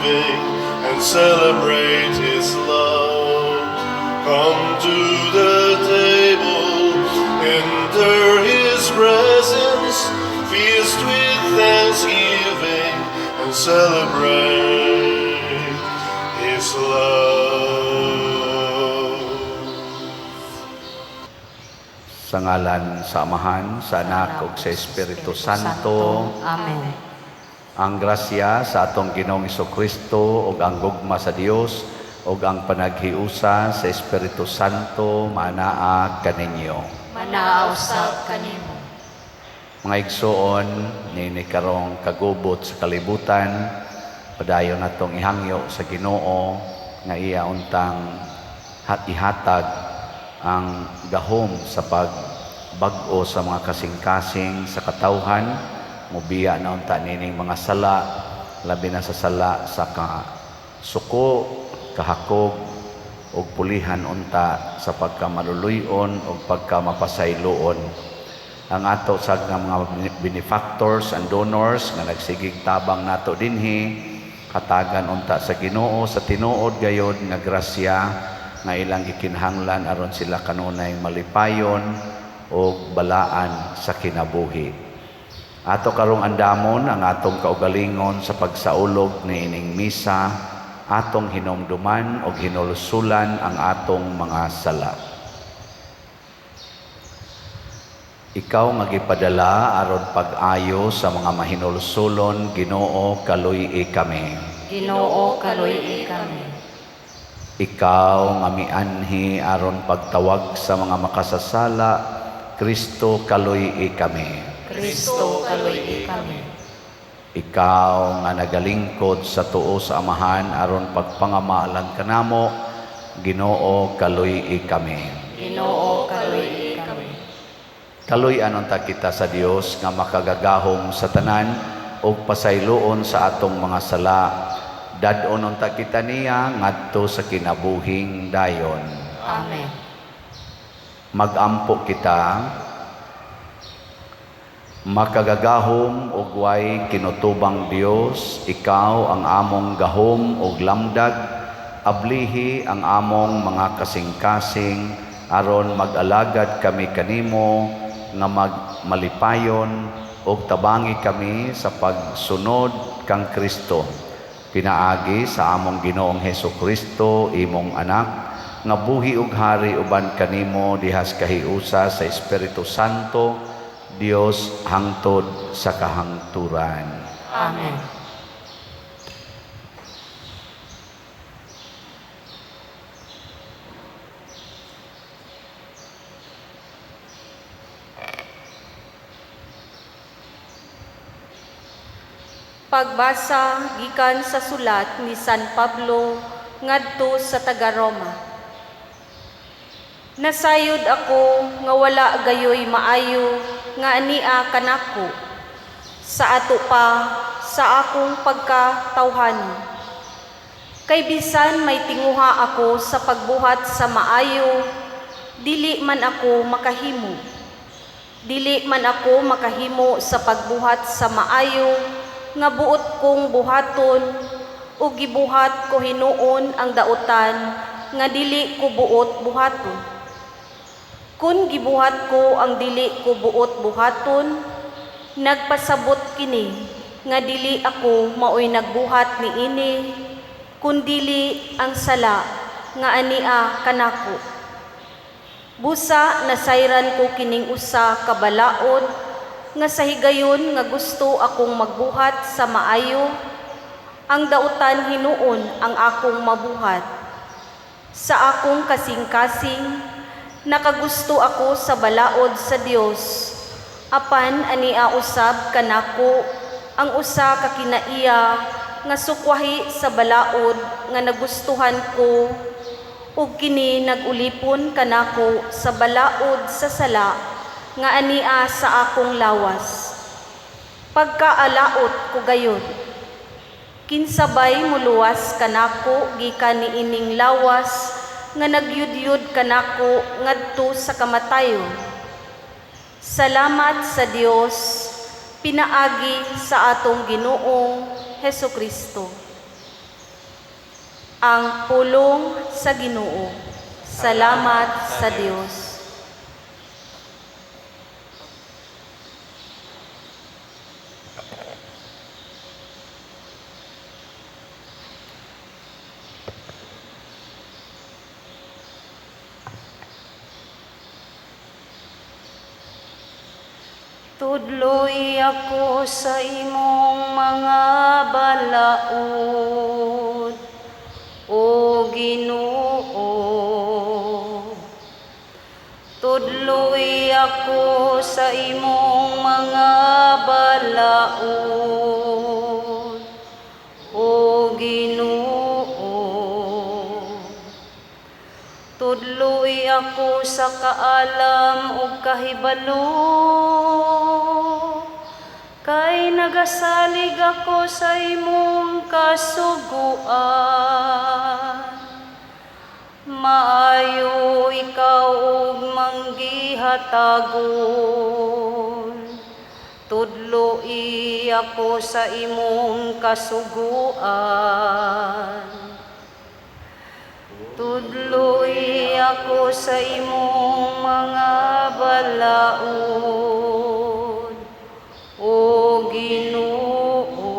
thanksgiving and celebrate His love. Come to the table, enter His presence, feast with thanksgiving and celebrate His love. Sa ngalan sa Amahan, sa Anak ug sa Espiritu Santo. Amen. Ang grasya sa atong Ginoong Kristo ug ang gugma sa Dios ug ang panaghiusa sa Espiritu Santo manaa kaninyo. Manaa usab kanimo. Mga igsoon, niini karong kagubot sa kalibutan, padayon natong ihangyo sa Ginoo nga iya untang ihatag ang gahom sa pagbag-o sa mga kasing-kasing sa katawhan, mubiya na unta nining mga sala, labi na sa sala sa kasuko, kahakog, ug pulihan unta sa pagkamaluluy-on ug pagkamapasayloon. Ang ato sa nga mga benefactors and donors nga nagsigig tabang nato dinhi, hatagan unta sa Ginoo sa tinuod gayod nga grasya nga ilang gikinahanglan aron sila kanunay malipayon ug balaan sa kinabuhi. Ato karong andamon ang atong kaugalingon sa pagsaulog niining misa, atong hinumduman ug hinulsulan ang atong mga sala. Ikaw nga gipadala aron pag-ayo sa mga mahinulsulon, Ginoo, kaluy-i kami. Ginoo, kaluy-i kami. Ikaw nga mianhi aron pagtawag sa mga makasasala, Kristo, kaluy-i kami. Kristo, kaluy-i kami. Ikaw nga nagalingkod sa tuo sa Amahan aron pagpangamalan kanamo, Ginoo, kaluy-i kami. Ginoo, kaluy-i kami. Kaluy-an unta kita sa Dios nga makagagahom sa tanan ug pasayloon sa atong mga sala. Dad-on unta kita niya ngadto sa kinabuhing dayon. Amen. Magampo kita. Makagagahom ug way kinutubang Dios, ikaw ang among gahom ug lamdag, ablihi ang among mga kasing-kasing aron mag-alagad kami kanimo nga magmalipayon ug tabangi kami sa pagsunod kang Kristo. Pinaagi sa among Ginoong Hesus Kristo, imong anak, nga buhi ug hari uban kanimo dihas kahiusa sa Espiritu Santo, Dios hangtod sa kahangturan. Amen. Pagbasa gikan sa sulat ni San Pablo ngadto sa taga-Roma. Nasayod ako nga wala gayoy maayo nga ania kanako sa ato pa sa akong pagkatawhanon. Kay bisan may tinguha ako sa pagbuhat sa maayo, dili man ako makahimo. Dili man ako makahimo sa pagbuhat sa maayo nga buot kong buhaton o gibuhat ko hinuon ang dautan nga dili ko buot buhaton. Kun gibuhat ko ang dili ko buot buhaton, nagpasabot kini nga dili ako maoy nagbuhat niini, kun dili ang sala nga ania kanako. Busa nasayran ko kining usa ka balaod nga sa higayon nga gusto akong magbuhat sa maayo, ang dautan hinuon ang akong mabuhat. Sa akong kasing-kasing, nakagusto ako sa balaod sa Dios, apan ania usab kanako ang usa ka kinaiya nga sukwahi sa balaod nga nagustuhan ko, ug kini nagulipon kanako sa balaod sa sala nga ania sa akong lawas. Pagkaalaot ko gayud, kinsabay muluwas kanako gikan niining lawas nga nagyudyud kanako ngadto sa kamatayon. Salamat sa Dios, pinaagi sa atong Ginoong Hesukristo. Ang pulong sa Ginoo. Salamat sa Dios. Tudloy ako sa imong mga balaod, O Ginoo. Tudloy ako sa imong mga balaod, O Ginoo. Tudloy ako sa kaalam ug kahibalo, kay nagasalig ako sa imong kasuguan. Maayo ikaw ug manggihatagon, tudloy ako sa imong kasuguan. Tudloy ako sa imong mga balaod, O Ginoo.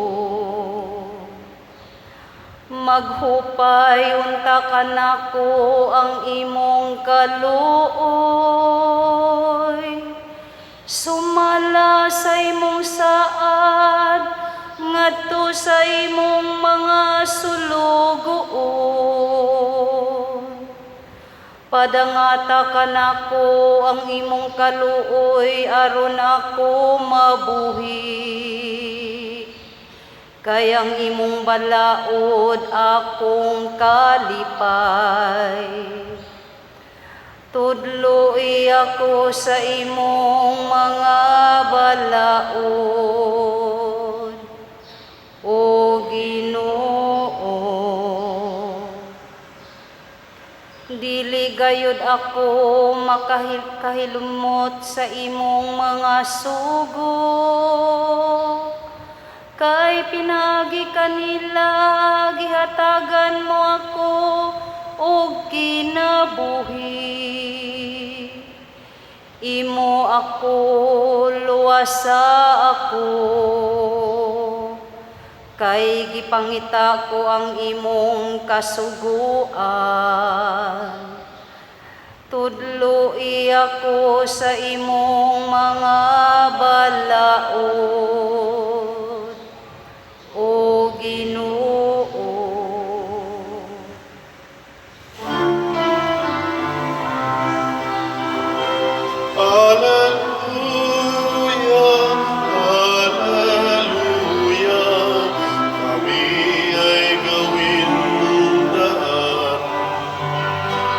Maghupay unta kanako ang imong kaluoy, sumala sa imong saad ngadto sa imong mga sulugoon. Padangata kanako ang imong kaluoy aron ako mabuhi. Kay ang imong balaod akong kalipay. Tudloy ako sa imong mga balaod, O Ginoo. Dili gayud ako makahilumot sa imong mga sugo, kay pinaagi kanila gihatagan mo ako og kinabuhi. Imo ako, luwasa ako, kay gipangita ko ang imong kasuguan. Tudloy ako sa imong mga balaod, O Ginoo. Alleluia, Alleluia, kami ay gawin daan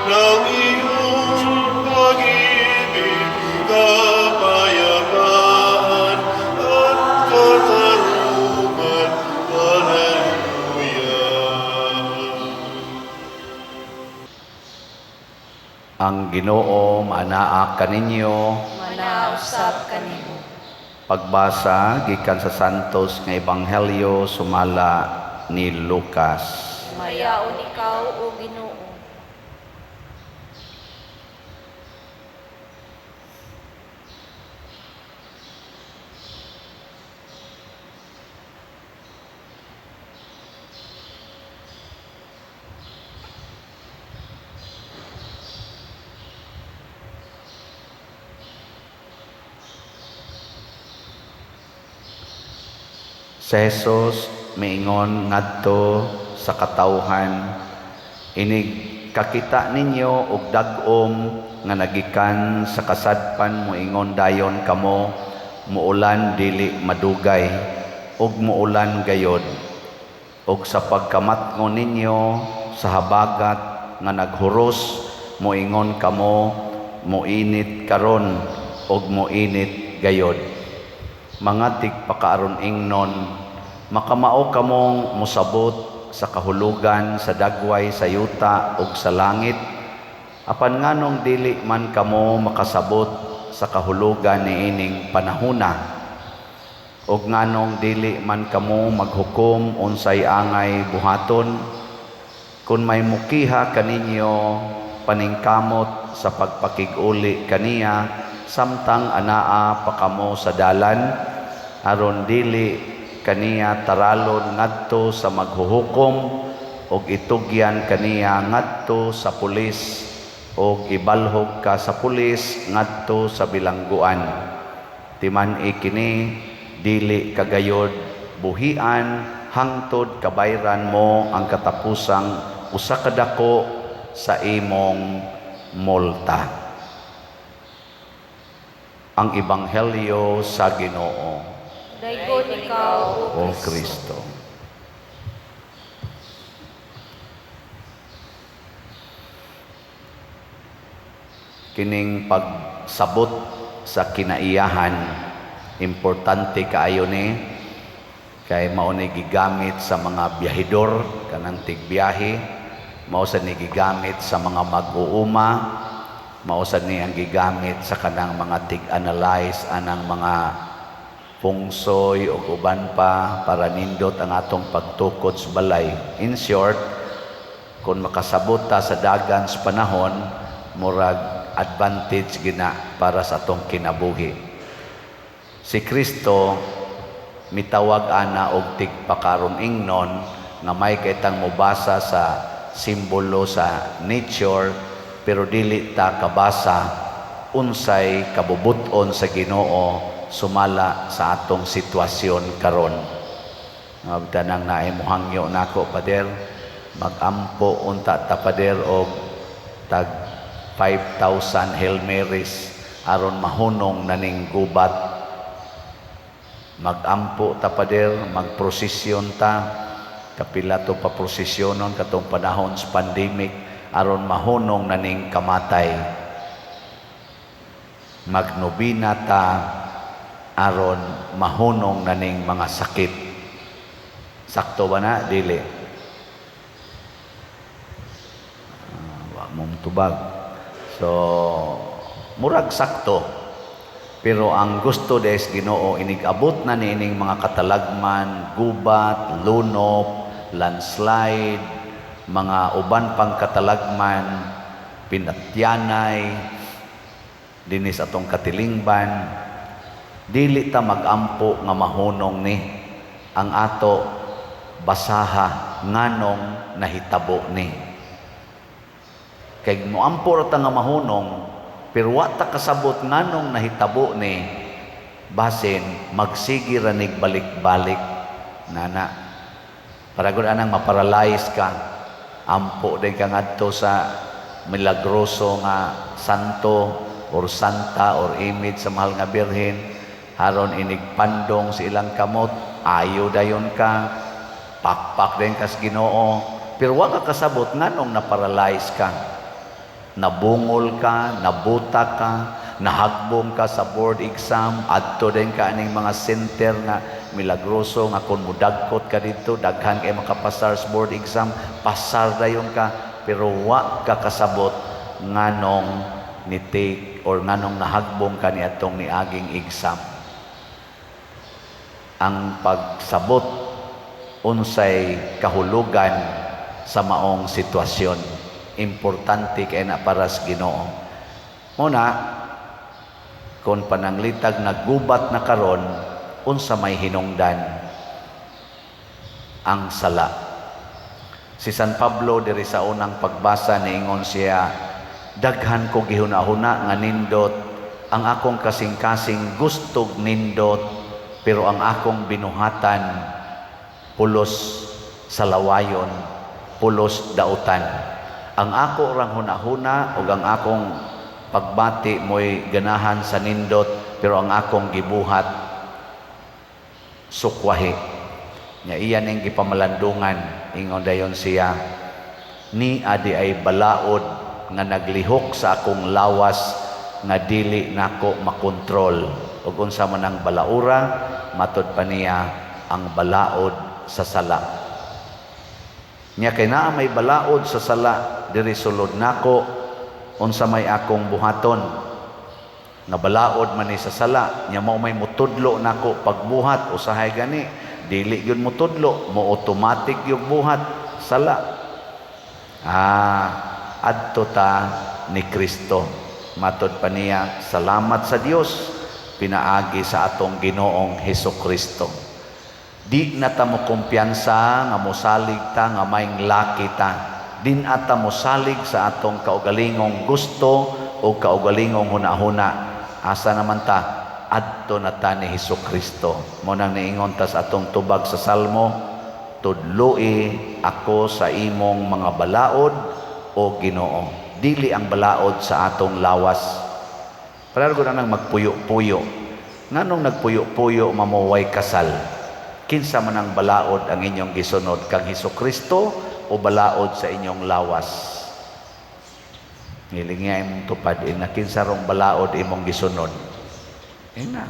ng iyong pag-ibig, kapayapaan at katarungan. Alleluia. Ang Ginoo maanaa kaninyo. Manausap kanimo. Pagbasa gikan sa Santos nga Ebanghelyo sumala ni Lucas. Mayaon ikaw, O Ginoo. Si Jesus miingon ngadto sa katawhan, inig kakita ninyo og dag-om nga nagikan sa kasadpan, moingon dayon kamo, muulan dili madugay, ug muulan gayod. Og sa pagkamatngon ninyo sa habagat nga naghuros, moingon kamo, moinit karon, ug moinit gayod. Mga tigpakaaron ingnon, makamao kamong mosabot sa kahulugan sa dagway sa yuta ug sa langit, apan nganong dili man kamo makasabot sa kahulugan niining panahuna? Ug nganong dili man kamo maghukom unsay angay buhaton? Kung may mukiha kaninyo, paningkamot sa pagpakig-uli kaniya samtang anaa pa kamo sa dalan, aron dili kaniya taralon ngadto sa maghuhukom og itugyan kaniya ngadto sa pulis og ibalhog ka sa pulis ngadto sa bilangguan. Timan-i kini, dili kagayod buhian hangtod kabayran mo ang katapusang usa ka dako sa imong multa. Ang Ebanghelyo sa Ginoo. Daygon ikaw, O Kristo. Kining pagsabot sa kinaiyahan, importante kaayo ni, kay mao ni gigamit sa mga biyahidor kanang tigbiyahe, mao sa ni gigamit sa mga mag-uuma, mao sa ni ang gigamit sa kanang mga tig-analyze anang mga pungsoy ug uban pa para nindot ang atong pagtukod sa balay. In short, kung makasabot ta sa dagan sa panahon, murag advantage gina para sa atong kinabuhi. Si Kristo mitawag ana og tigpakaron ingnon nga may kaitang mobasa sa simbolo sa nature, pero dili ta kabasa unsay kabubut-on sa Ginoo sumala sa atong sitwasyon karon. Mabtanang naay mohangyo nako, "Pader, magampo unta ta, Pader, og tag 5,000 Hail Marys aron mahunong naning gubat. Magampo ta, Pader, magprosesyon ta, kapila to pa prosesyonon katong panahon sa pandemic aron mahunong naning kamatay. Magnobina ta aron mahunong naning mga sakit." Sakto ba na? Dili. Wa mong tubag. So, murag sakto. Pero ang gusto des Ginoo, inig-abot na niining mga katalagman, gubat, lunop, landslide, mga uban pang katalagman, pinatyanay, dinis atong katilingban, dili ta magampo nga mahunong ni. Ang ato basaha nganong nahitabo ni. Kay moampo ra ta nga mahunong, pero wa ta kasabot nganong nahitabo ni, basin magsige ra nig balik-balik nana. Para gud anang maparalyze ka, ampo din ka ngadto sa milagroso nga santo or santa or image sa mahal nga Birhen, haron inig pandong sa ilang kamot, ayo dayon ka, pakpak din kas Ginoo, pero wa ka kasabot nganong naparalyze ka, nabungol ka, nabuta ka, nahagbong ka sa board exam, adto din ka aning mga center nga milagroso nga kung mudagkot ka didto, daghan kay makapasar sa board exam, pasar dayon ka, pero wa ka kasabot nganong ni take or nganong nahagbong ka ni atong niaging exam. Ang pagsabot unsay kahulugan sa maong sitwasyon, importante kay na para sa Ginoo. Muna, kung pananglitag naggubat na karon, unsa may hinungdan? Ang sala. Si San Pablo diri sa unang pagbasa niingon siya, "Daghan ko gihuna-huna nga nindot, ang akong kasing-kasing gustog nindot, pero ang akong binuhatan pulos sa lawayon, pulos dautan. Ang ako rang huna-huna ug ang akong pagbati mo'y ganahan sa nindot, pero ang akong gibuhat sukwahi." Nya iya ning gipamalandungan, ingon dayon siya, "Ni adi ay balaod nga naglihok sa akong lawas nga dili nako makontrol." Ug unsa man ang balaura? Matod pa niya, ang balaod sa sala. Nya kay naa may balaod sa sala diri sulod nako, unsa may akong buhaton? Nga balaod man ni sa sala, nya mao may mutudlo nako pagbuhat, usahay gani dili gyud mutudlo, mo automatic yung buhat sala. Adto ta ni Kristo. Matod pa niya, salamat sa Dios pinaagi sa atong Ginoong Heso Kristo. Di na ta mo kumpiyansa nga mosalig ta nga maing laki ta. Di na ta mosalig sa atong kaugalingong gusto o kaugalingong hunahuna. Asa naman ta? Adto na ta ni Heso Kristo. Mao nang niingon ta sa atong tubag sa Salmo, "Tudloi ako sa imong mga balaod, o Ginoo." Dili ang balaod sa atong lawas. Pareho ko na nang magpuyo-puyo. Nganong nagpuyo-puyo mamuway kasal? Kinsa man ang balaod ang inyong gisunod, kang Heso Kristo o balaod sa inyong lawas? Ngiling nga imong tupad, ina kinsa rong balaod imong gisunod? Ina.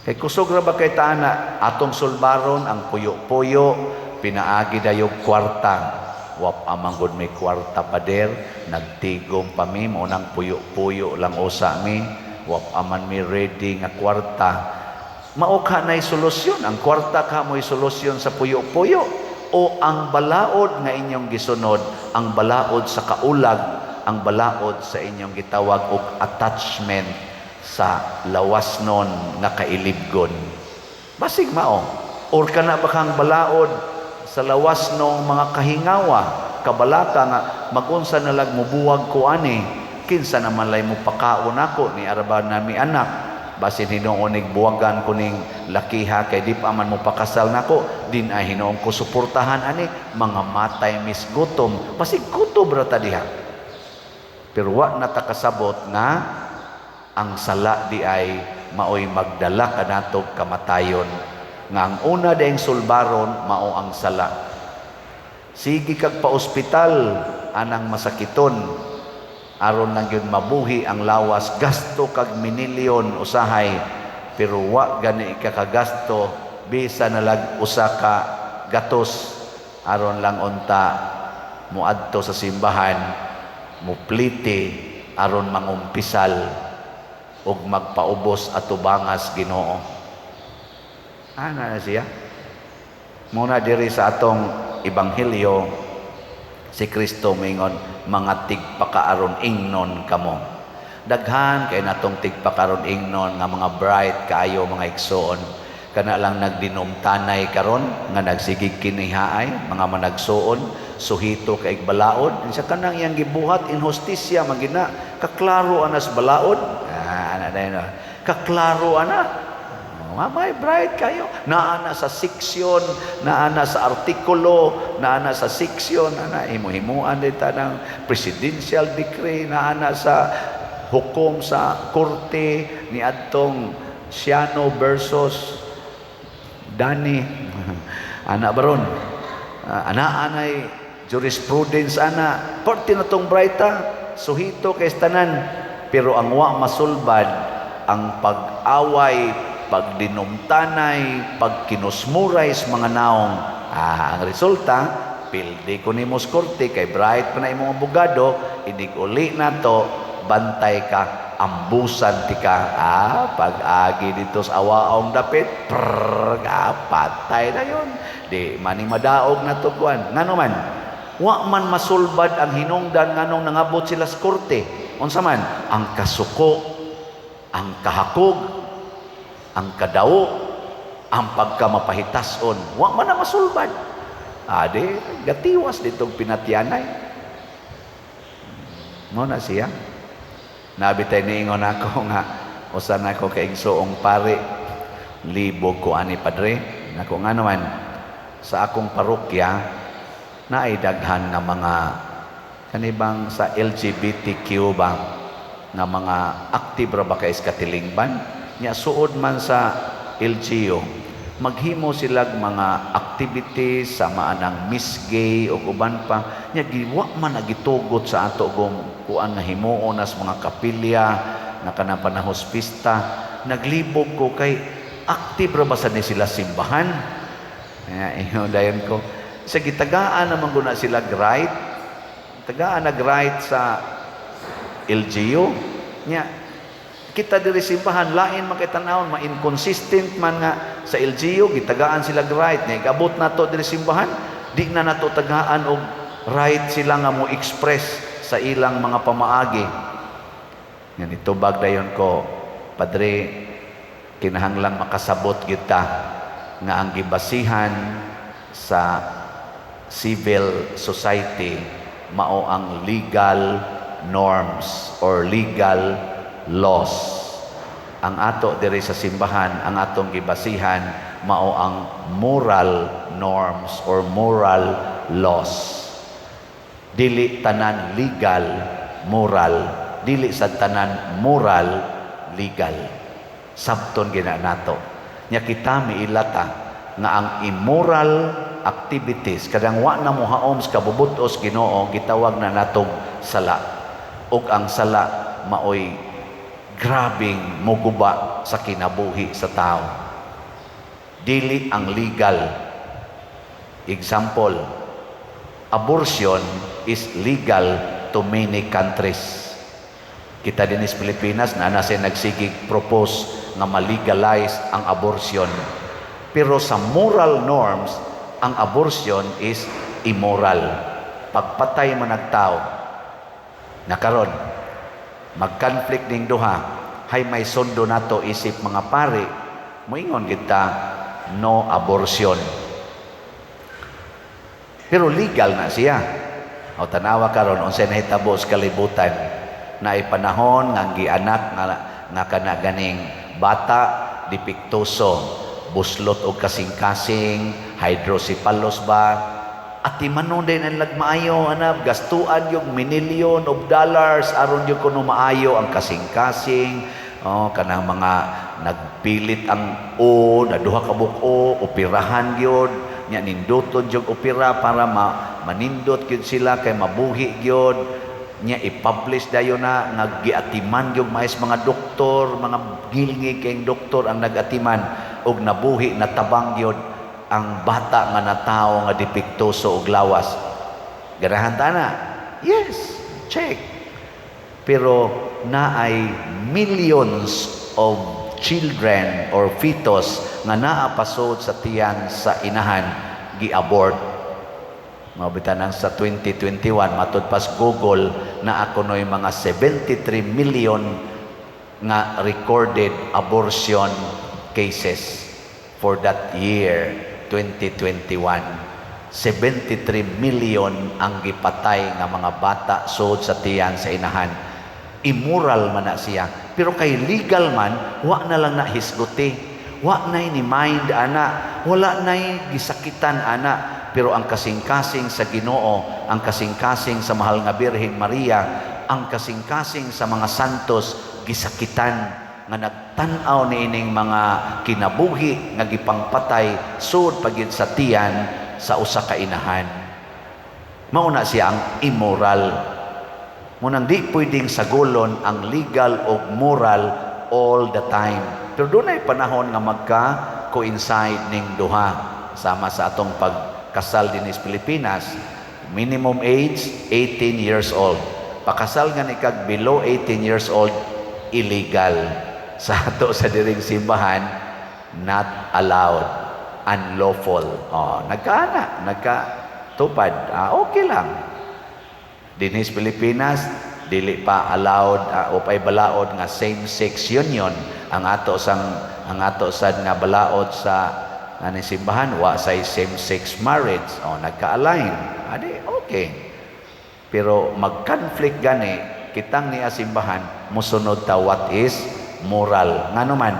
Kay kusog ra ba kay taana atong sulbaron ang puyo-puyo pinaagi dayog kwarta. Wa pa man gud may kwarta, pader, nagtigom pa mi, mao nang puyo-puyo lang usa mi, wa pa man mi ready nga kwarta. Mao ka na'y solusyon? Ang kwarta ka mo'y solusyon sa puyo-puyo o ang balaod nga inyong gisunod, ang balaod sa kaulag, ang balaod sa inyong gitawag og attachment sa lawas nun nga kailibgon? Basig mao. Or kana ba kang balaod sa lawas nung mga kahingawa, kabalaka nga magunsa na lang mubuwag ko ani, kinsa naman lay mo pakaon ako ni araba nami anak, basin hinuon nig buwagan ko ning lakiha kay di pa man mo pakasal nako, din ay hinuon ko suportahan ani, mga matay mis gutom? Basig kutob ra ta diha, pero wa na ta kasabot nga ang sala di ay maoy magdala kanatog kamatayon, nga ang una dayong sulbaron mao ang sala. Sige kag pa-ospital anang masakiton aron lang yun mabuhi ang lawas, gasto kag minilyon usahay, pero wa gani ka kagasto bisa nalag usa ka gatos aron lang unta muadto sa simbahan, mupliti aron mangumpisal ug magpaubos atubangas Ginoo. Ana na siya. Muna diri sa atong ebanghelyo, si Kristo mingon, "Mga tigpakaaron ingnon kamo." Daghan kay natong tigpakaron ingnon nga mga bright kaayo, mga igsoon. Kana lang nagdinumtanay karon nga nagsigig kinihaay mga managsuon, suhito kay balaod sa kanang iyang gibuhat, inhustisya magina, kaklaro anas balaod. Ana na, kaklaro ana. Mamay, bright kayo. Naana sa seksyon, naana sa artikulo, naana sa seksyon, ana himo-himuan din ta ng presidential decree, naana sa hukom sa korte ni adtong Siano versus Dani. Ana baron. Ana anay jurisprudence ana. Porte na tong brighta, suhito kay tanan. Pero ang wa masulbad ang pag-away, pagdinumtanay, pagkinusmuray sa mga naong. Ang resulta, pildi ko nimo sa korte kay bright pa na imong abogado, inig uli na to, bantay ka, ambusan ti ka. Pag-agi dito sa awaong dapit, prrr, patay na yun. Di mani madaog na to kuan. Ngano man, wa man masulbad ang hinungdan nganong nangabot sila sa korte. Unsa man, ang kasuko, ang kahakog, ang kadawo, ang pagkamapahitason, wa man na masulbad. Ade, gatiwas ditong pinatyanay. Mo na siya. Nabitay niingon ako nga usa na ko kaigsoong pare, "Libog ko ani, padre." Nako, nga naman? "Sa akong parokya naay daghan nga mga kanibang sa LGBTQ ba nga mga active ra ba kay katilingban nya, suod man sa LGU, maghimo silag mga activities sa maanang Miss Gay o uban pa nya, giwa man nagitugot sa ato gong kuan nga himuon nas mga kapilya nga kanang panahos pista. Naglibog ko kay active ra ba sa ni sila simbahan?" Kaya ingon dayon ko sa gitagaan naman guna sila right, tagaan nag right sa LGU nya, kita diri simbahan lain man kay tan-awon, ma-inconsistent man nga sa LGU gitagaan sila right nya, igabot nato diri simbahan. Di na nato tagaan og right sila nga mo express sa ilang mga pamaagi. Nga nitubag dayon ko, "Padre, kinahanglang makasabot kita nga ang gibasihan sa civil society mao ang legal norms or legal laws. Ang ato diri sa simbahan, ang atong gibasihan mao ang moral norms or moral laws. Dili tanan legal, moral. Dili sa tanan moral, legal. Sabton gina nato." Nya kita miilata nga ang immoral activities, kadang wa na mohaom sa kabubut-os Ginoo, gitawag na natong sala. Ug ang sala maoy grabing muguba sa kinabuhi sa tao. Dili ang legal. Example, abortion is legal to many countries. Kita din sa Pilipinas na nasa nagsigig propose nga ma-legalize ang abortion. Pero sa moral norms, ang abortion is immoral. Pagpatay mo nagtao. Nakaron, mag-conflict ning duha, hay may sundo nato isip mga pari, moingon kita, no abortion. Pero legal na siya. O tanawa karon unsay nahitabo sa kalibutan na panahon nga gianak nga kana ganing bata depektuso, buslot og kasing-kasing, hydrocephalus ba, atimanon din ang lagmaayo anab, gastuan yung million of dollars aron yung kuno maayo ang kasing-kasing. Oh, kanang mga nagpilit ang o na duha ka buko, operahan gyud nya, ninduton jud opera para manindot gyud sila kay mabuhi gyud nya. I-publish dayon na nga giatiman gyud maayos mga doktor, mga gilngig kayong doktor ang nag-atiman og nabuhi, natabang gyud ang bata nga natawo nga depektuso og lawas. Ganahan ta na? Yes, check. Pero naay millions of children or fetus nga naa pasod sa tiyan sa inahan, gi-abort. Mao nang sa 2021, matud pas Google, na ako noy mga 73 million nga recorded abortion cases for that year 2021. 73 million ang gipatay nga mga bata sud sa tiyan sa inahan. Immoral man na siya. Pero kay legal man, wa na lang na hisguti. Wa na ni mind ana, wala na gisakitan ana. Pero ang kasing-kasing sa Ginoo, ang kasing-kasing sa mahal nga Birhen Maria, ang kasing-kasing sa mga santos, gisakitan nga nagtan-aw niining mga kinabuhi nga gipangpatay sud pagid sa tiyan sa usa ka inahan. Mao na siya ang immoral. Munang di pwedeng sagulon ang legal o moral all the time. Pero dunay panahon nga magka coincide ning duha. Sama sa atong pagkasal din sa Pilipinas, minimum age 18 years old. Pakasal nga ni kag below 18 years old, illegal. Sa ato sa diring simbahan, not allowed, unlawful. Oh, nagkaana, nagkatupad. Ah, okay lang. Dinhi sa Pilipinas, dili pa allowed o pay balaod nga same-sex union. Ang ato sad nga balaod sa ani simbahan, wa say same-sex marriage. Oh, nagka-align. Adi okay. Pero mag-conflict gani kitang niya simbahan, musunod ta what is moral. Ngano man,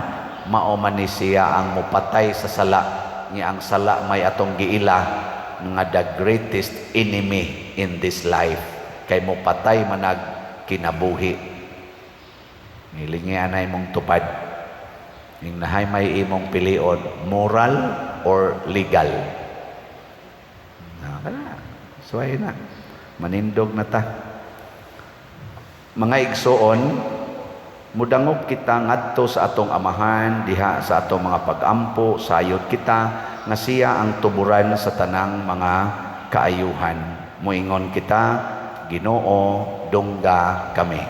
mao man ni siya ang mupatay sa sala, nga ang sala may atong giila nga the greatest enemy in this life kay mupatay manag kinabuhi. Nilingi anay mong tupad ning nahay may imong pilion, moral or legal na kana. Suway na, manindog na ta, mga igsoon. Mudangop kita ngadto sa atong Amahan diha sa atong mga pagampo. Sayod kita nga siya ang tuburan sa tanang mga kaayuhan. Moingon kita, "Ginoo, dungga kami."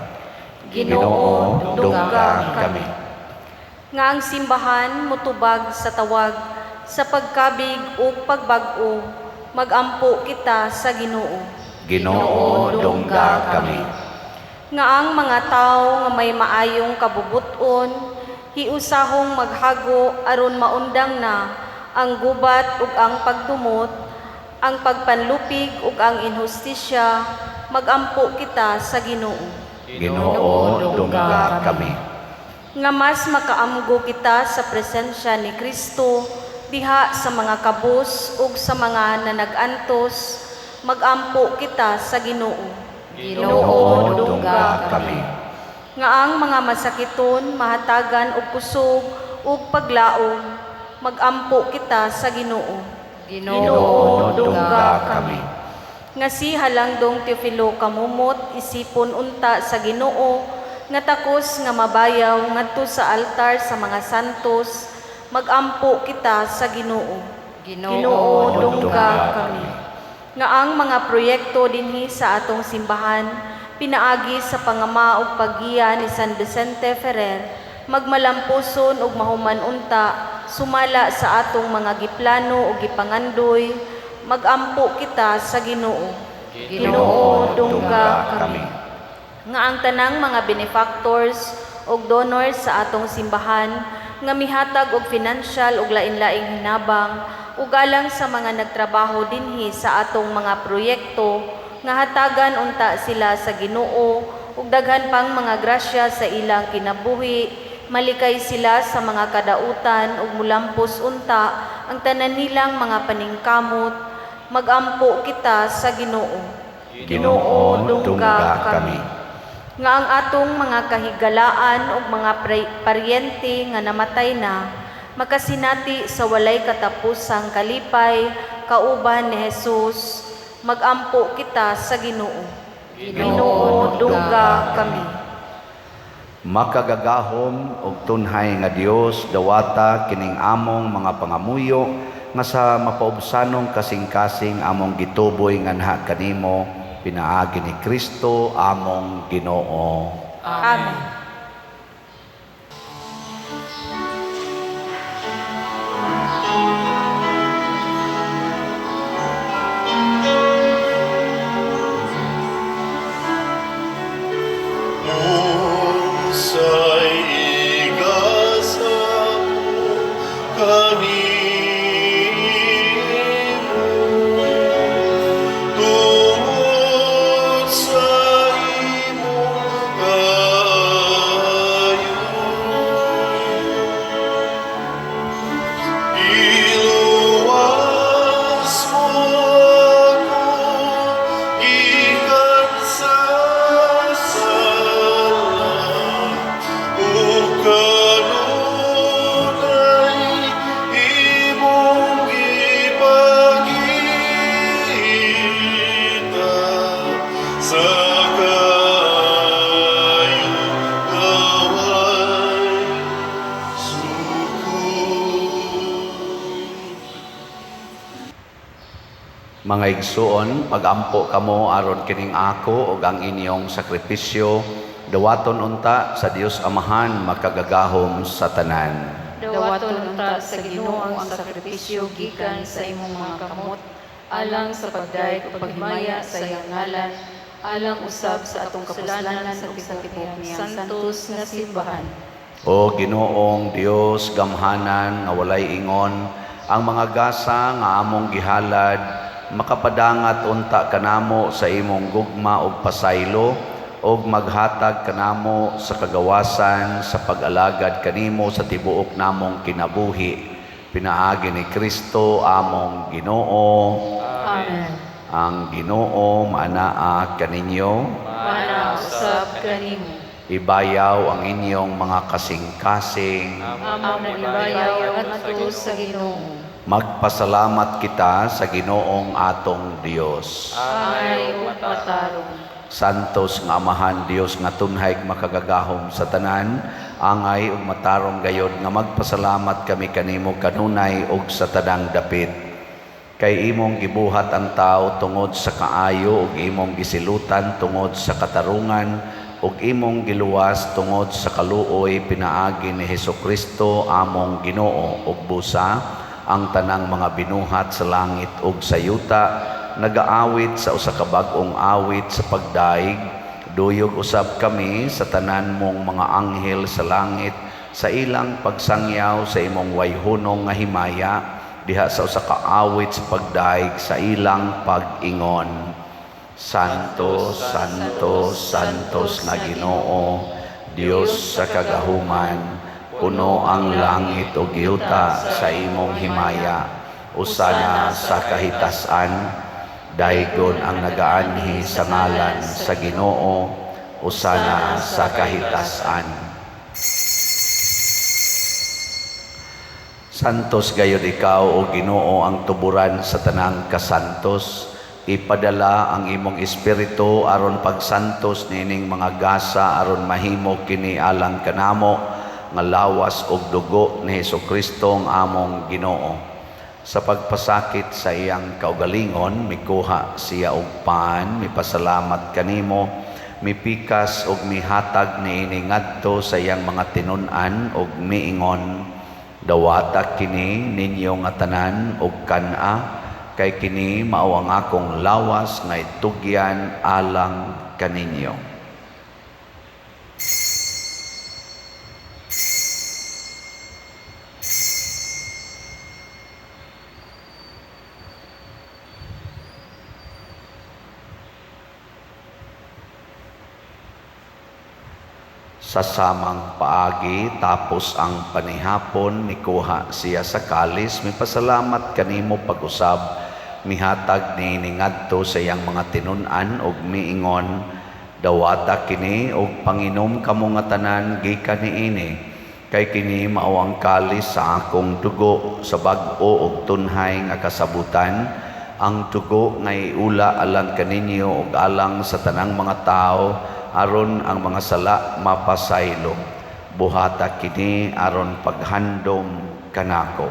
Ginoo, dungga kami. Nga ang simbahan mutubag sa tawag sa pagkabig ug pagbag-o. Magampo kita sa Ginoo. Ginoo, dungga kami. Nga ang mga tawo nga may maayong kabubuton hiusahong maghago aron maundang na ang gubat ug ang pagdumot, ang pagpanlupig ug ang inhustisya, magampo kita sa Ginoo. Ginoo, dungga kami. Nga mas makaamgo kita sa presensya ni Kristo diha sa mga kabus ug sa mga nanagantos, magampo kita sa Ginoo. Ginoo, dungga kami. Nga ang mga masakiton mahatagan og kusog ug paglaom, magampo kita sa Ginoo. Ginoo, dungga kami. Nga si Halangdong Teofilo Camomot isipon unta sa Ginoo nga takos nga mabayaw ngadto sa altar sa mga santos, magampo kita sa Ginoo. Ginoo, dungga kami. Nga ang mga proyekto dinhi sa atong simbahan pinaagi sa pangama ug paggiya ni San Vicente Ferrer magmalampuson ug mahuman unta sumala sa atong mga giplano ug gipangandoy, magampo kita sa Ginoo. Ginoo, dungga kami. Nga ang tanang mga benefactors ug donors sa atong simbahan nga mihatag og financial ug lain-laing hinabang ug alang sa mga nagtrabaho dinhi sa atong mga proyekto, nga hatagan unta sila sa Ginoo ug daghan pang mga grasya sa ilang kinabuhi, malikay sila sa mga kadautan ug mulampos unta ang tanan nilang mga paningkamot, magampo kita sa Ginoo. Ginoo, dungga kami. Nga ang atong mga kahigalaan ug mga paryente nga namatay na makasinati sa walay katapusang kalipay kauban ni Jesus, magampo kita sa Ginoo. Ginoo, dungga kami. Makagagahom og tunhay nga Dios, dawata kining among mga pangamuyo nga sa mapaubsanong kasing-kasing among gituboy nganha kanimo pinaagi ni Kristo among Ginoo. Amen. Unsay igasa ko kanimo tungod sa imong kaayo? Iluwas mo ako gikan sa sala ug kanunay imong gipakita sa kaayo nga way sukod. Mga igsuon, pagampo kamo aron kining ako ug ang inyong sakripisyo dawaton unta sa Dios Amahan makagagahom sa tanan. Dawaton unta sa Ginoo ang sakripisyo gikan sa imong mga kamot alang sa pagdayeg ug paghimaya sa iyang ngalan, alang usab sa atong kapuslanan ug sa tibuok niyang santos nga simbahan. O Ginoong Dios, gamhanan nga walay ingon, ang mga gasa nga among gihalad makapadangat unta kanamo sa imong gugma ug pasaylo ug maghatag kanamo sa kagawasan sa pag-alagad kanimo sa tibuok namong kinabuhi pinaagi ni Kristo among Ginoo. Amen. Ang Ginoo maanaa kaninyo. Maanaa usab kanimo. Ibayaw ang inyong mga kasing-kasing. Among ibayaw ngadto sa Ginoo. Magpasalamat kita sa Ginoong atong Dios. Angay ug matarong. Santos nga Amahan Dios nga tunhay makagagahom sa tanan, angay ug matarong gayod nga magpasalamat kami kanimo kanunay ug sa tanang dapit. Kay imong gibuhat ang tao tungod sa kaayo ug imong gisilutan tungod sa katarungan ug imong giluwas tungod sa kaluoy pinaagi ni Hesukristo among Ginoo ug busa. Ang tanang mga binuhat sa langit ug sa yuta nagaawit sa usa ka bag-ong awit sa pagdaig. Duyog usab kami sa tanan mong mga anghel sa langit sa ilang pagsangyaw sa imong wayhunong nga himaya diha sa usa ka awit sa pagdaig sa ilang pag-ingon. Santo, Santo, Santos na Ginoo, Dios sa kagahuman, puno ang langit ug yuta sa imong himaya. Usana sa kahitasan, daygon ang nagaanhi sa ngalan sa Ginoo, usana sa kahitasan. Santos gayud ikaw, o Ginoo, ang tuburan sa tanang kasantos. Ipadala ang imong espiritu aron pagsantos niining mga gasa aron mahimo kini alang kanamo nga lawas ug dugo ni Hesukristo ang among Ginoo. Sa pagpasakit sa iyang kaugalingon, mikuha siya og pan, mipasalamat kanimo, mipikas ug mihatag niini ngadto sa iyang mga tinun-an ug miingon, dawata kini ninyo nga tanan ug kan-a, kay kini mao ang akong lawas nga itugyan alang kaninyo. Sa samang paagi, tapos ang panihapon, mikuha siya sa kalis, mipasalamat kanimo pag-usab, mihatag niini ngadto sa iyang mga tinun-an ug miingon, dawata kini ug panginom kamo nga tanan gikan niini, kay kini mao ang kalis sa akong dugo sa bag-o ug tunhay nga kasabutan, ang dugo nga iula alang kaninyo ug alang sa tanang mga tawo, aron ang mga sala mapasaylo. Buhata kini aron paghandom kanako.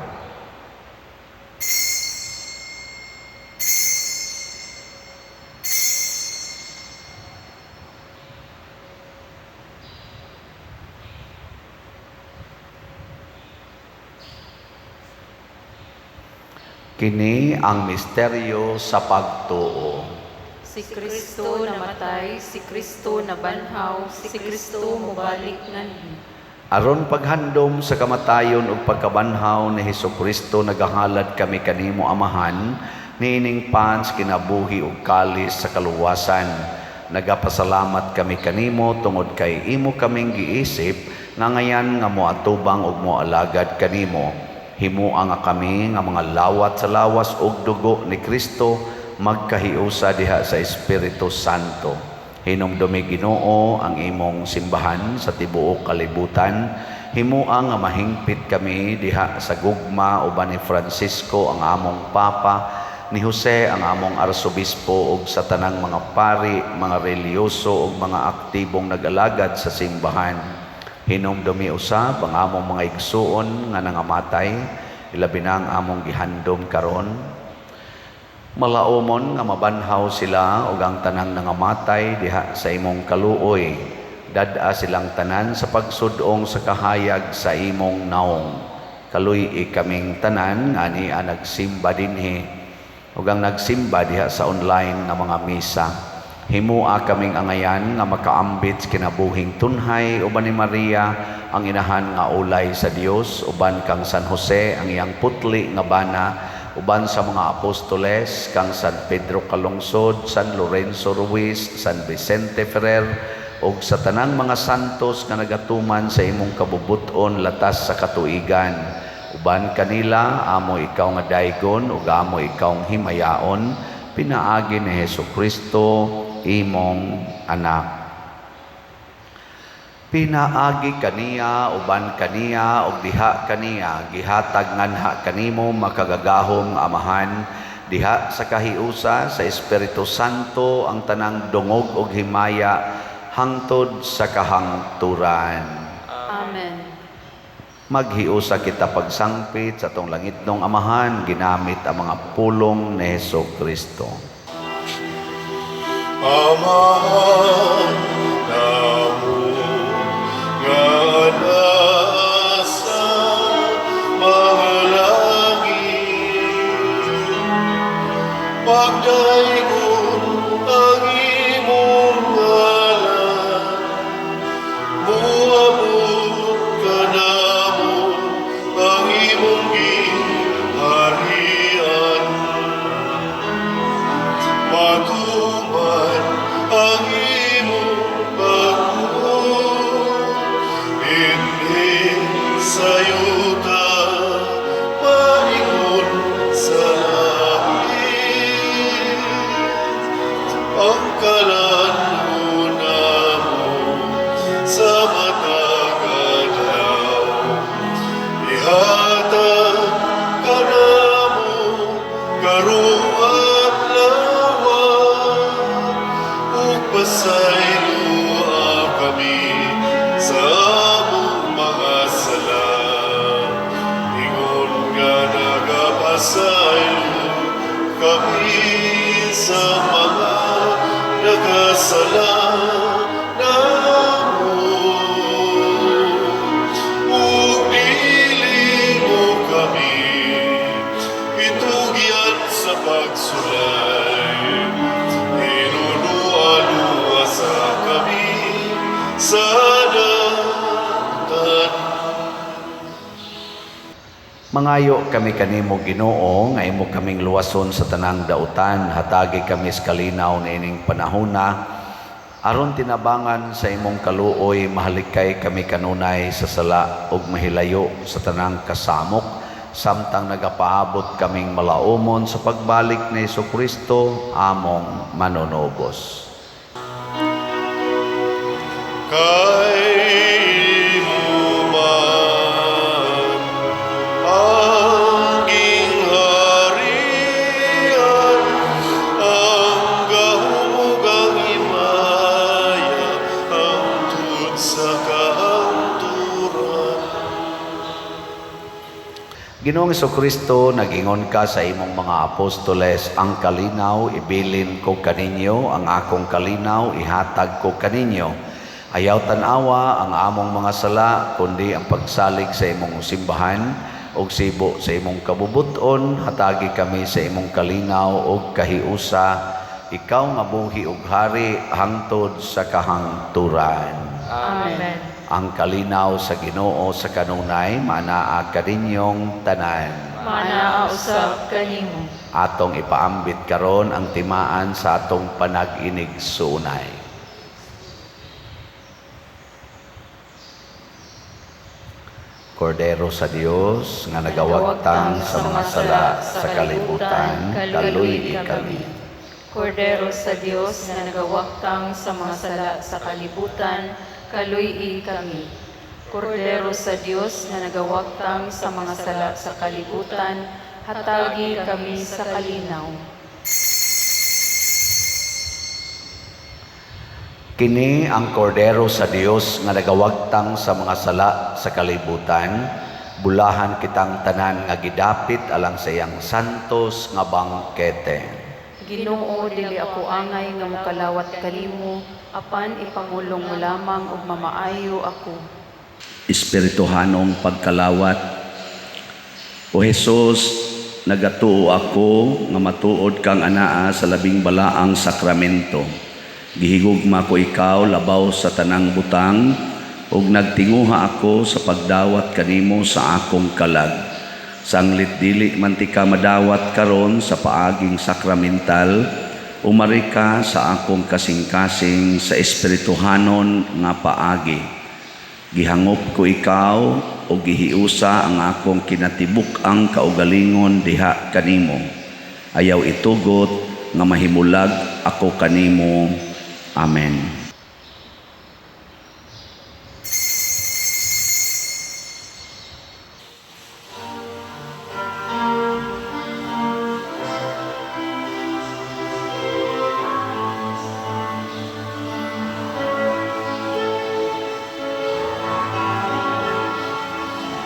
Kini ang misteryo sa pagtuo. Si Kristo namatay, si Kristo nabanhaw, si Kristo mobalik nganhi. Aron paghandom sa kamatayon ug pagkabanhaw ni Hesukristo, nagahalad kami kanimo Amahan, niining pans kinabuhi ug kalis sa kaluwasan. Nagapasalamat kami kanimo tungod kay imo kaming giisip nga ngayan nga moatubang ug moalagad kanimo. Himua nga kami nga mga lawat sa lawas ug dugo ni Kristo magkahiusa diha sa Espiritu Santo. Hinumdumi Ginoo ang imong simbahan sa tibuok kalibutan. Himua nga mahingpit kami diha sa gugma uban ni Francisco ang among Papa, ni Jose ang among Arsobispo ug sa tanang mga pari, mga relihiyoso ug mga aktibong nag-alagad sa simbahan. Hinumdumi usab ang among mga igsuon nga nangamatay, ilabi na ang among gihandom karon. Malaumon nga mabanhaw sila ug ang tanang nangamatay diha sa imong kaluoy. Dad-a silang tanan sa pagsudong sa kahayag sa imong naong. Kaluy-i kaming tanan nga ania nagsimba dinhi ug ang nagsimba diha sa online nga mga misa. Himua kaming angayan nga makaambit sa kinabuhing tunhay uban ni Maria ang inahan nga ulay sa Dios, uban kang San Jose ang iyang putli nga bana, uban sa mga apostoles kang San Pedro Calungsod, San Lorenzo Ruiz, San Vicente Ferrer ug sa tanang mga santos nga nagatuman sa imong kabubut-on latas sa katuigan. Uban kanila amo ikaw nga daygon ug amo ikaw himayaon, pinaagi ni Hesukristo imong anak. Pinaagi kaniya, uban kaniya, ug diha kaniya, gihatag nganha kanimo makagagahom nga Amahan, diha sa kahiusa sa Espiritu Santo ang tanang dungog ug himaya hangtod sa kahangturan. Amen. Maghiusa kita pagsangpit sa atong langitnong Amahan, ginamit ang mga pulong ni Hesukristo. Amahan namo nga nasa mga langit, Sa yuta paingon sa langit. Ang kalan-on namo sa matag adlaw, ihatag kanamo karong adlaw, ug pasayloa kami sa among mga sala, ingon nga nagapasaylo kami sa mga nakasala namo, ug dili mo kami itugyan sa pagsulay, hinunoa luwasa kami sa dautan. Mangayo kami kanimo, Ginoo, nga imo kaming luwason sa tanang dautan. Hatagi kami sa kalinaw niining panahona aron tinabangan sa imong kaluoy mahalikay kami kanunay sa sala ug mahilayo sa tanang kasamok samtang nagapaabot kaming malaumon sa pagbalik ni Kristo among manunubos. Kay imo man ang gingharian, ang gahom ug ang himaya, hangtod sa kahangturan. Ginoong Kristo, nagingon ka sa imong mga apostoles, "Ang kalinaw ibilin ko kaninyo, ang akong kalinaw ihatag ko kaninyo." Ayaw tan-awa ang among mga sala, kundi ang pagsalig sa imong simbahan ug sibo sa imong kabubut-on, hatagi kami sa imong kalinaw ug kahiusa, ikaw nga buhi ug hari hangtod sa kahangturan. Amen. Ang kalinaw sa Ginoo sa kanunay manaa kaninyong tanan. Manaa usab kanimo. Atong ipaambit karon ang timaan sa atong panag-inigsuonay. Kordero sa Dios nga nagawagtang sa mga sala sa kalibutan, kaluy-i kami. Kordero sa Dios nga nagawagtang sa mga sala sa kalibutan, kaluy-i kami. Kordero sa Dios nga nagawagtang sa mga sala sa kalibutan, hatagi kami sa kalinaw. Kini ang kordero sa Dios nga nagawagtang sa mga sala sa kalibutan, bulahan kitang tanan nga gidapit alang sa iyang santos nga bangkete. Ginoo, dili ako angay nga mokalawat kanimo, apan ipangulong mo lamang ug mamaayo ako. Espirituhanong pagkalawat. O Hesus, nagatuo ako nga matuod kang anaa sa labing balaang sakramento. Gihigugma ko ikaw labaw sa tanang butang ug nagtinguha ako sa pagdawat kanimo sa akong kalag. Sanglit dili man tika madawat karon sa paaging sakramental, umari ka sa akong kasing-kasing sa espirituhanon nga paagi. Gihangop ko ikaw o gihiusa ang akong kinatibuk-ang kaugalingon diha kanimo. Ayaw itugot nga mahimulag ako kanimo. Amen.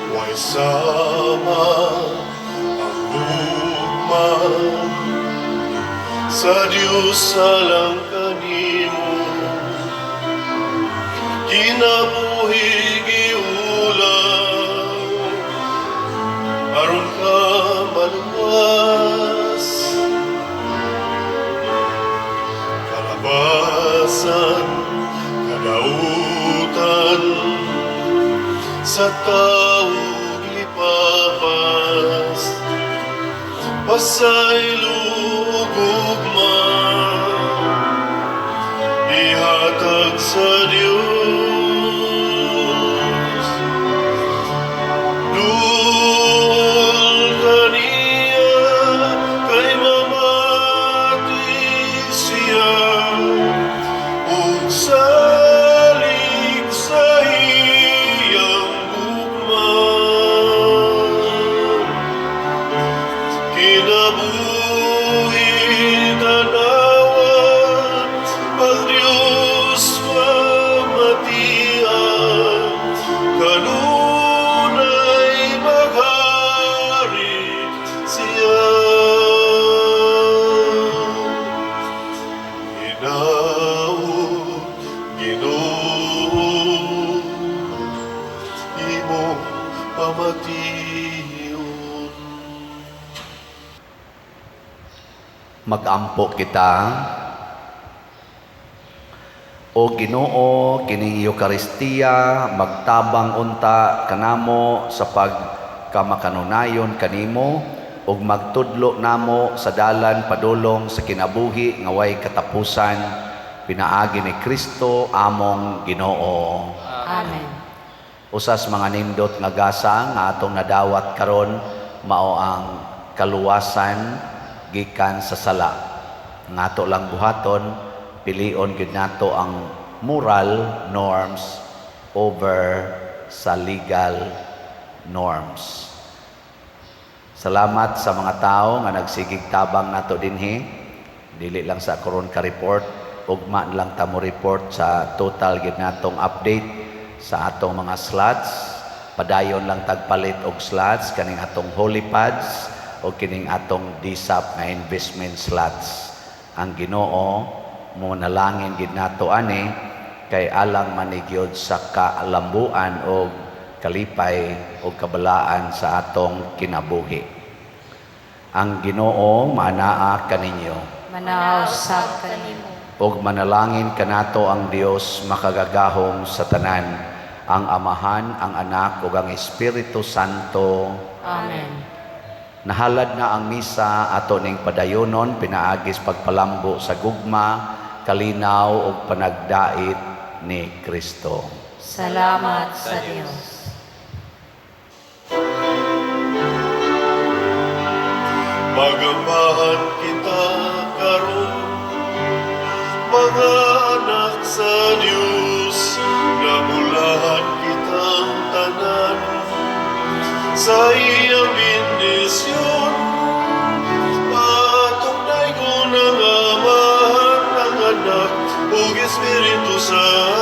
Way sama ang gugma sa Diyos alang kanimo, kinabuhi giulang aron ka maluwas, kalabasan, kadautan sa tao gipapas, pasaylo ug gugma ihatag sa Dios. pamation. Magampo kita. O Ginoo, kining Eukaristiya magtabang unta kanamo sa pagkamakanunayon kanimo ug magtudlo namo sa dalan padulong sa kinabuhi nga way katapusan, pinaagi ni Kristo among Ginoo. Amen. Usas mga nindot nga gasa nga atong nadawat karon mao ang kaluwasan gikan sa sala. Nga ato lang buhaton, pilion gyud nato ang moral norms over sa legal norms. Salamat sa mga tao nga nagsigig tabang nato dinhi. Dili lang sa karon ka report, ugma lang ta mo report sa total gyud natong update sa atong mga slots. Padayon lang tagpalit og slots kaning atong holy pads o kining atong DSAP nga investment slots. Ang Ginoo mo nalangin gid nato ani kay alang manigyod sa kaalambuan og kalipay og kabalaan sa atong kinabuhi. Ang Ginoo maanaa kaninyo. Manaw usab kanimo. Ug manalangin kanato ang Dios makagagahom sa tanan, ang Amahan, ang Anak ug ang Espiritu Santo. Amen. Nahalad na ang misa, ato ning padayonon pinaagis pagpalambo sa gugma, kalinaw ug panagdait ni Kristo. Salamat sa Dios. Magambahan kita karon, mga anak sa Dios, namulahan kitang tanan sa iyang bendisyon. Patong daygon ang Amahan, ang Anak, ug Espiritu Santo.